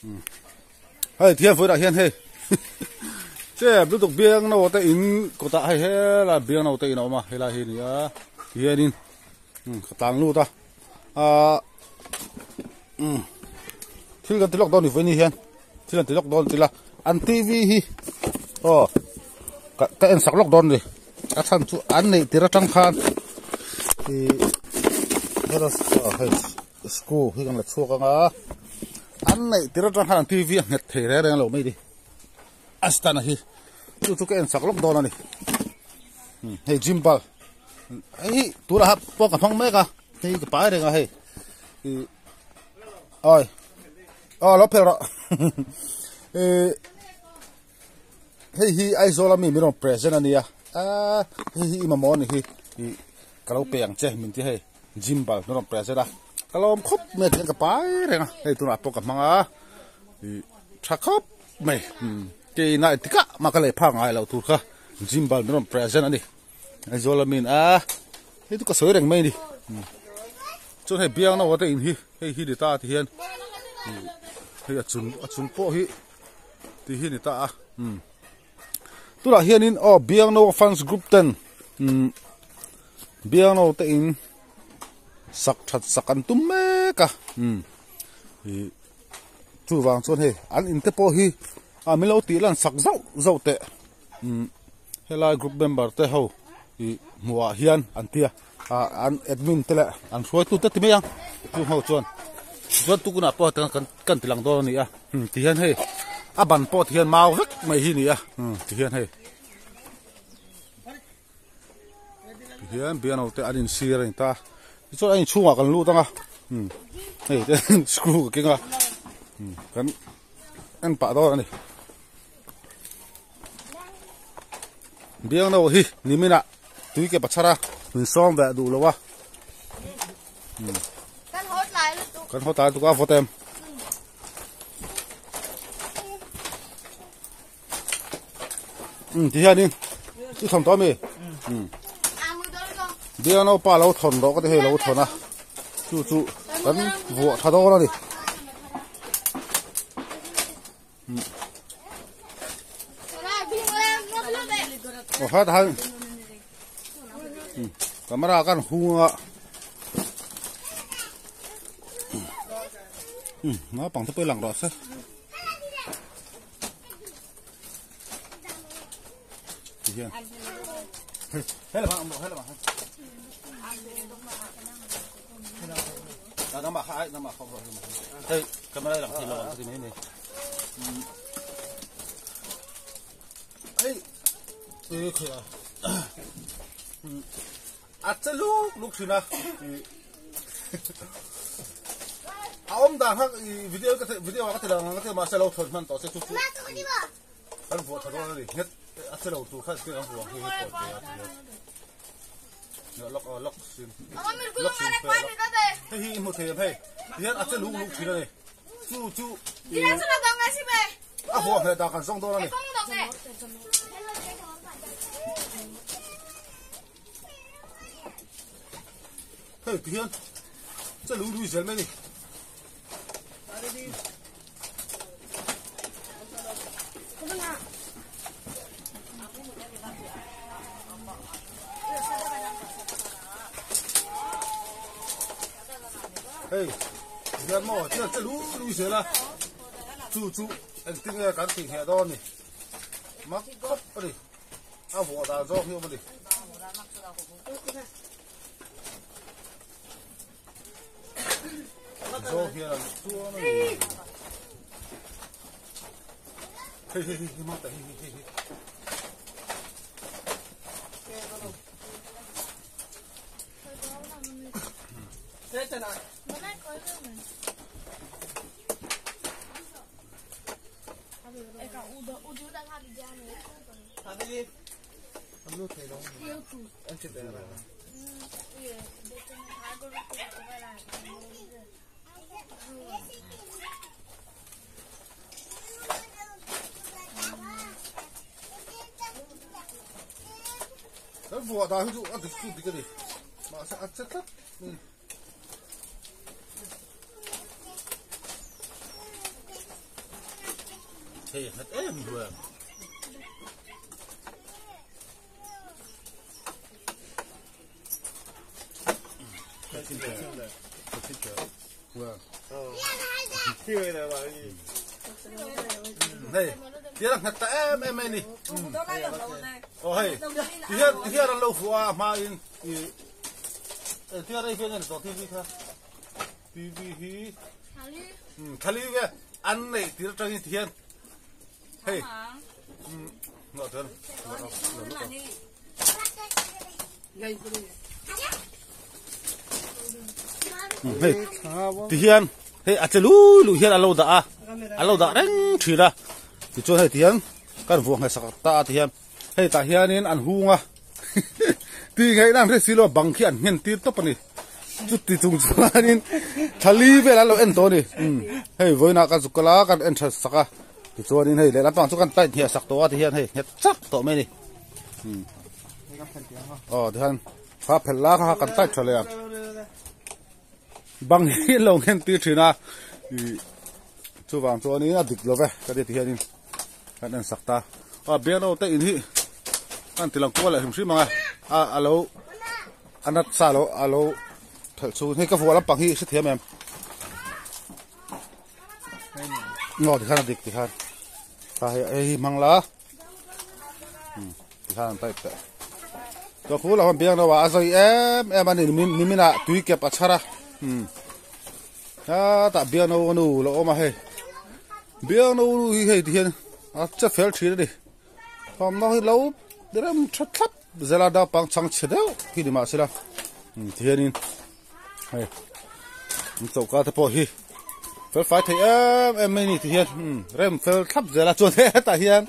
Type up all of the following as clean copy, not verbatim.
Hei thian vawilah hian hei chep lutuk biang no te in kawtah hei helai biang no te in a awm a helai hi a ni a tihianin ka tlan lut a ahh umm thil kan ti lawk dawn ni vawiin hian thil an ti lawk dawn tila an t v hi aw ka ka en sak lawk dawn a ni a chhan chu an neih tir atang khan ihh hei screw hi kan la chhuak ang a an neih tir atang khan an t v a nghet thei reng reng lo mai ni a stand a hi chu chu ka en sak lawk dawn a ni hei gimbal hei tunah hian pawh ka hmang mek a hei ka pai reng a hei ih awi aw lo phel rawh ih hei hi Aizawl ami min rawn present a nia aaa hei hi i mamawh a ni hi ih ka lo pe ang che min ti hei gimbal min rawn present a ka lawm khawp mai a tihian ka pai reng a hei tunah pawh ka hmang a ih tha khawp mai keina engtikah mah ka leh phak ngai loh tur kha gimbal min rawn present a ni. Aizawl amin a hei chu ka sawi reng mai a ni chuan hei biang naute in hi hei hi ni ta ti hian hei a chung a chung pawh hi ti hi ni ta a tunah hianin aw biang naute fans group ten biang naute in sak that sak an tum mek a ih chuvang chuan hei an in te pawh hi a min lo tih lan sak zauh zauh teh. Umm helai group member te ho ih hmuh ah hian an tia ah an admin te leh an hruaitu te ti mai ang chung ho chuan chuan tukunah pawh hetiang kan kan ti lang dawn a ni a umm ti hian hei a ban pawh ti hian mau vek mai hi a ni a umm ti hian hei ti hian piano te an insir a ni ta tichuan a inchhungah kan lut ang a umm hei te screw ka keng a umm kan en pah dawn a ni. Biangno hi niminah tui ke pachhara min sawm ve duh lo a. Kan haw tlai lutuk. Kan haw tlai lutuk a vawt em. Ti hianin i thawn tawh ami? Biangno pa lo thawn rawh ka ti hei lo thawn a. Chu chu kan vuah tha dawn a ni. Aw hat han camera kan hung a naupang te pawh i lang rawh se. Ti hian hei he lamah awm rawh he lamah hian nangmah kha ai nangmah kha awm rawh he lamah hian hei camera i lang thei lo ang ka ti mai mai hei e khawi a a che luk luk thin a a awm dan kha i video ka video ah ka ti lang ang ka ti mahse lo thawn hman tawh se chu chu kan vuah tha dawn a ni nghet a che lo tur kha kan vuah ang hi hi pawh te a ti a lock lock sin lock sin phe lock hei hi i hmu thei em hei tihian a che luk luk thin a ni chu chu a vuah hmeh dan kan zawng dawn a ni. Hei ti hian che lui lui zel mai ni. Hei hian maw tian che lui lui zel a chu chu engtin nge kan tih ngheh dawn ni mak khawp a ni. A vuah dan zawk hi awm a ni. Zawk hian an chuang a ni. Hei hei hei mata hei hei hei. Kan vuah dan hi chu a dik chu dik a ni mahse a che tlat a ni. Hei a nghet em em. Hei, tiang a nghet ta em em mai ni. Aw hei, tihian tihian an lo vuah a hmain i tiang rei hian a ni tawh TV kha. TV hi thali ve an neih tir atangin tihian hei hei tihian hei a che lui lui hian a lo dah a a lo dah reng thin a tichuan hei tihian kan vuah ngheh sak ta a tihian hei tah hianin an hung a tih ngaihna an hre si lo a bang khi an nghen tir tawp a ni chuti chung chuanin thali vel an lo en tawh a ni hei vawiinah kan zuk kal a kan en that sak a tichuanin hei lehlam pang chu kan tight hniah sak tawh a tihian hei nghet chak tawh mai a ni aw tihian kha phelh la kha kan tight tha leh a bang hi an lo nghen tir thin a ih chuvang chuanin a dik lo ve ka ti tihianin kan en sak ta a biano te in hi an ti lang kual leh hrim hrim ang a a a lo a nat sa lo a lo phelh chhung hei ka vuah lampang hi i hrethiam em aw tikhan a dik tikhan kha hei hei hi hmang la tikhan an type teh chuan khu lah hian biangno ah a zawi em em a ni nimin ah tui kep a chhar a hetah biangno a nu lo awm a hei biangno nu hi hei ti hian a che fel thin a ni thawmhnaw hi lo rem tha thlap zela naupang chhang chhe deuh hi ni mahse la tihianin hei an choka te pawh hi fel fai thei em em mai a ni ti hian rem fel thlap zel a chuan hetah hian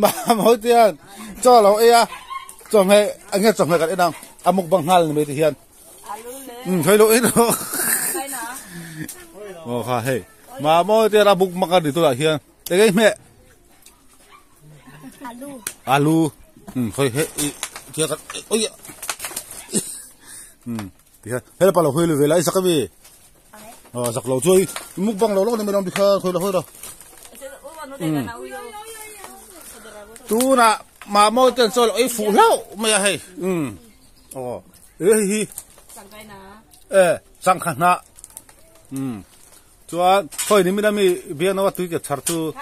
Mamawite hian chaw lo ei a chawhmeh eng nge chawhmeh kan en ang a mukbang nghal ni mai ti hian hawi lo ei rawh aw kha hei Mamawite hian a mukbang a ni tunah hian eng nge i hmeh alu alu hawi hei i tia kan oi ti hian helpa lo hawi lo ve la i zak ami Ờ, giặc lẩu chơi múc băng lẩu lóc này mới làm được khơi là hơi rồi tu na mà môi tiền cho ấy phụ lâu mày hay ừ ờ ê hi ê sang khăn na ừ chuan thôi ni mi mi bia nó tui cái char tu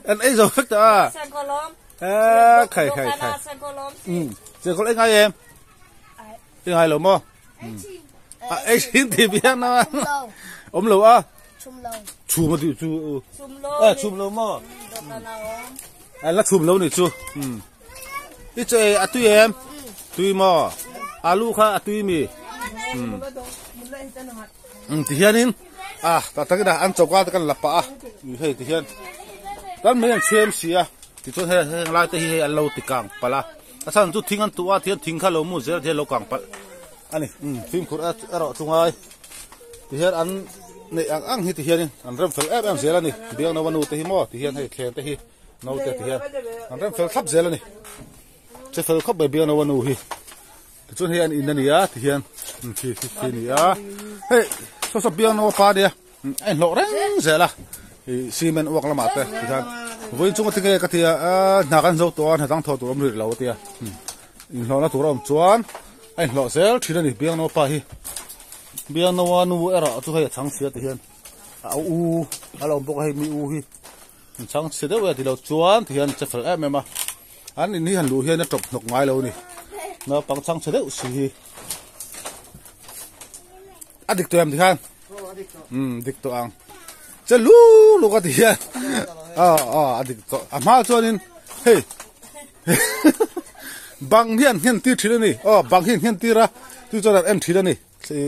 anh ấy rồi hết ta ê khai khai khai ừ chỉ có lấy ngay em ngay lâu mà A ei thin tih bian a awm lo a chhum a tih chu a chhum lo maw a la chhum lo ni chu i che a tui em tui maw alu kha a tui mi ti hianin a tah takin a an choka te kan la pah a hei ti hian kan mai an chhem si a tichuan hei heng lai te hi hei an lo ti kang palh a a chhan chu thing an tuh a tihian thing kha lo mu zel tihian lo kang palh. A ni fimkhur erawh chu ngai ti hian an neih ang ang hi ti hianin an rem fel em em zel a ni biang naua nu te hi maw ti hian hei thleng te hi naute ti hian an rem fel thlap zel a ni che fel khawp mai biang naua nu hi tichuan hei an in a ni a ti hian khi khi khi a ni a hei saw saw biang naua pa nia a inhlawh reng zel a ih cement uak lamah te ti hian vawiin chunga tinge ka ti a hna kan zo tawh a hna dang thaw tur a awm rih lo a tia inhlawhna tur a awm chuan a inhlawh zel thin a ni biangnaw pa hi biangnawa nu erawh chu hei a chhang chhia ti hian a u a lo awm bawk a hei mi u hi an chhang chhe deuh e tilo chuan ti hian a che fel em em a an in hi han luh hian a tawp hnawk ngai lo a ni naupang chhang chhe deuh si hi a dik tawh em ti khan um dik tawh ang che lu lu ka ti hian a a a dik tawh a hma chuanin hei bang hian nghen tir thin a ni aw bang hi nghen tir a chu chuan an en thin a ni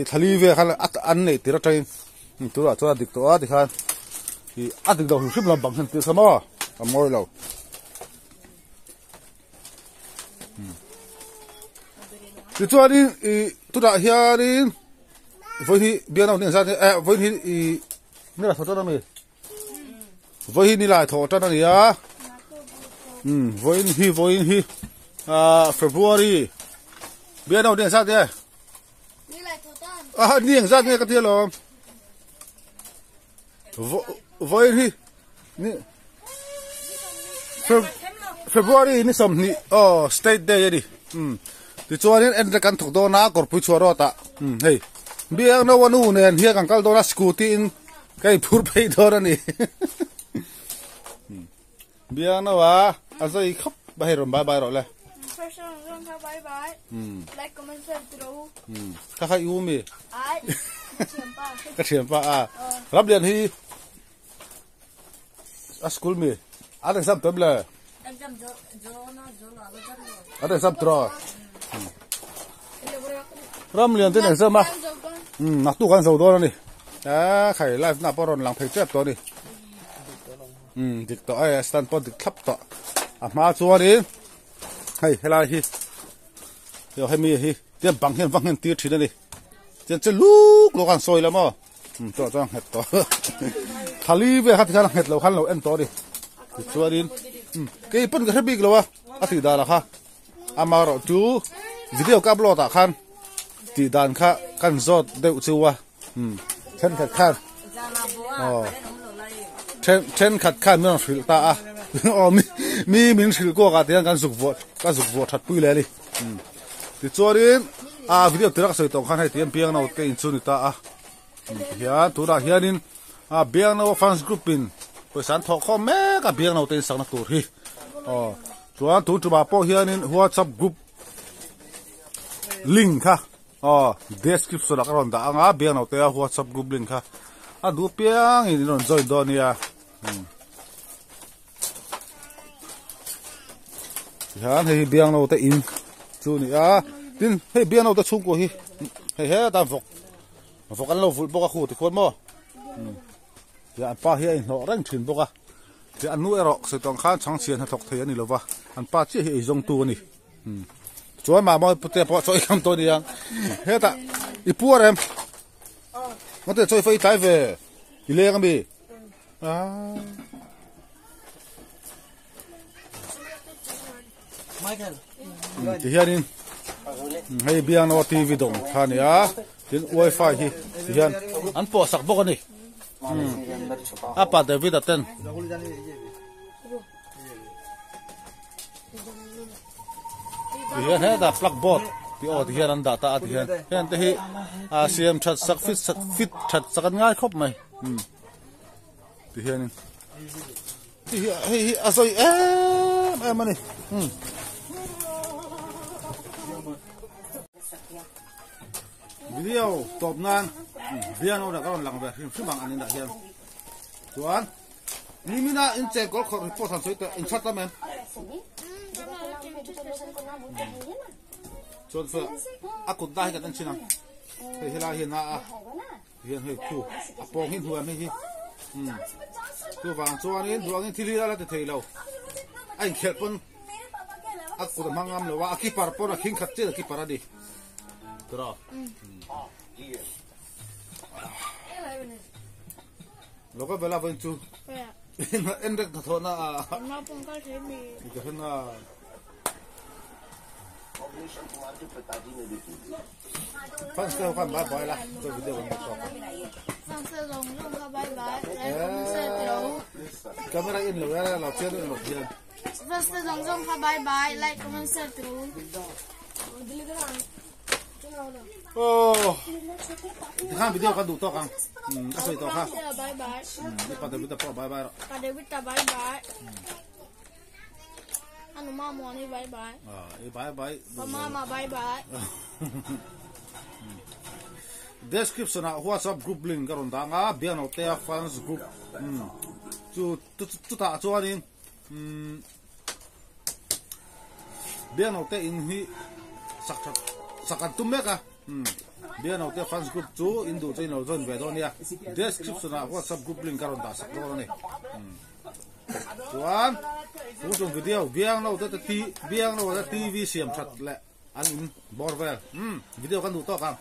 thlali vel khan an neih tir atangin tunah chuan a dik tawh a tikhan ih a dik lo hrim hrim lo bang nghen tir kha maw a mawi lo tichuanin ih tunah hianin vawi hi biakna hun hi engzat nge eh vawi hi ih nge a thaw tan ami. Vawiin hi lai thawh tan a ni a umm vawiin hi vawiin hi ahh February bialnu ni engzat nge ah ni engzat nge ka ti alawm vawiin hi ni. February ni sawmhnih aw state day a ni umm tichuanin en te kan thawk dawn a kawrpui chhuah rawt ah umm hei biakno a nu nen hian kan kal dawn a scooty in ka inphur phei dawn a ni biakno a a zai khawp a hei rawn bye bye rawh le umm ka kha i u mi ka thianpa a Ramlian hi A school mi an exam tawh em le? An exam tawh. Ram lian ten exam a. Um naktu kan zo dawn ani. A khai live na pawh rawn lang thei tep tawh ani. Um dik tawh ai stand pawh dik thlap tawh. A hma chuanin hei helai hi yo hemi hi tiang bang hian va nghen tir thin ani. Tiang che luk luk an sawi la maw. Um tawh chuan nghet tawh thali vel kha tikhan a nghet lo khan lo en tawh a ni tichuanin um kei pawn ka hre bik lo a a tih dan ah kha amaherawh chu video ka upload ah khan tih dan kha kan zawt deuh chu a um thenkhat khan aw then thenkhat khan min rawn hrilh ta a aw mi mi min hrilh kuak ah tihian kan zuk vuah ka zuk vuah that pui leh a ni um tichuanin a video tirah ka sawi tawh ang khan hei tihian biangno te in chu ni ta a. Tihian tunah hianin a Biangno fans group in pawisa an thawh khawm mek a Biangno te in sakna tur hi aw chuan tun tumah pawh hianin whatsapp group link kha aw description ah ka rawn dah anga Biangno te a whatsapp group link kha a duh piang in in rawn join dawn nia tihian hei hi Biangno te in chu a ni a tin hei Biangno te chhungkua hi hei hetah vawk Vawk an lo vulh bawk a khu tikhuan maw tia an pa hi a inhlawh reng thin bawk a tia an nu erawh sawi tawng khan chhangchhian hnathawk thei a ni lova an pa chiah hi eizawngtu a ni chuan mahmawi pute pawh chawi kham tawh a ni ang hetah i puar em ngawt e chawi fai tlai ve i leng ami ah Michael ti hianin hei biangno tv dawng kha a ni a tin wifi hi ti hian an pawh sak bawk a ni a pa David a ten ti hian hetah plug board ti aw ti hian an dah ta a ti hian heng te hi a siam that sak fit sak fit that sak an ngai khawp mai ti hianin Hei hi hei hi a zawi em em a ni umm. Video tawp nan piano dah ka rawn lang ve hrim hrim ang an inah hian chuan nimina in chengkawl khawrh report han sawi teh in that lam em chuan a kut dah hi kan en thin ang hei helai hi a na a. Hian hei khu a pawng hi hnuam hei hi umm chuvang chuanin duangin thil hi a la ti thei lo a inkhelh pawn a kut a hmang ngam lo a a keeper pawn a khing khat chiah a keeper a ni tiraw lo ka vela vawiin chu en rek hnathawhna a ka hre na. Fans te ho khan bye bye la chuan video kan hmu chhuak ang. Camera in lo e lo chian in lo hian. Fans te zawng zawng kha bye bye like comment share tru. Oh. Tikhan video kan duh tawk ang. Ka sawi tawh kha. Bye bye. Pa David pawh bye bye rawh. Pa David bye bye. Anu mama ni bye bye. Ah, e bye bye. Pa mama bye bye. Description ah WhatsApp group link ka rawn dang a, Bianotea fans group. Um. Chu chutah chuanin um Bianote in hi sak that sak an tum mek a. Um. Bianote fans group chu in duh chu in lo join ve dawn nia. Description ah WhatsApp group link ka rawn dah sak dawn a ni. Um. Chuan tun tum video biang lo te te biang lo te TV siam that leh an in bawr vel. Umm video kan duh tawk ang.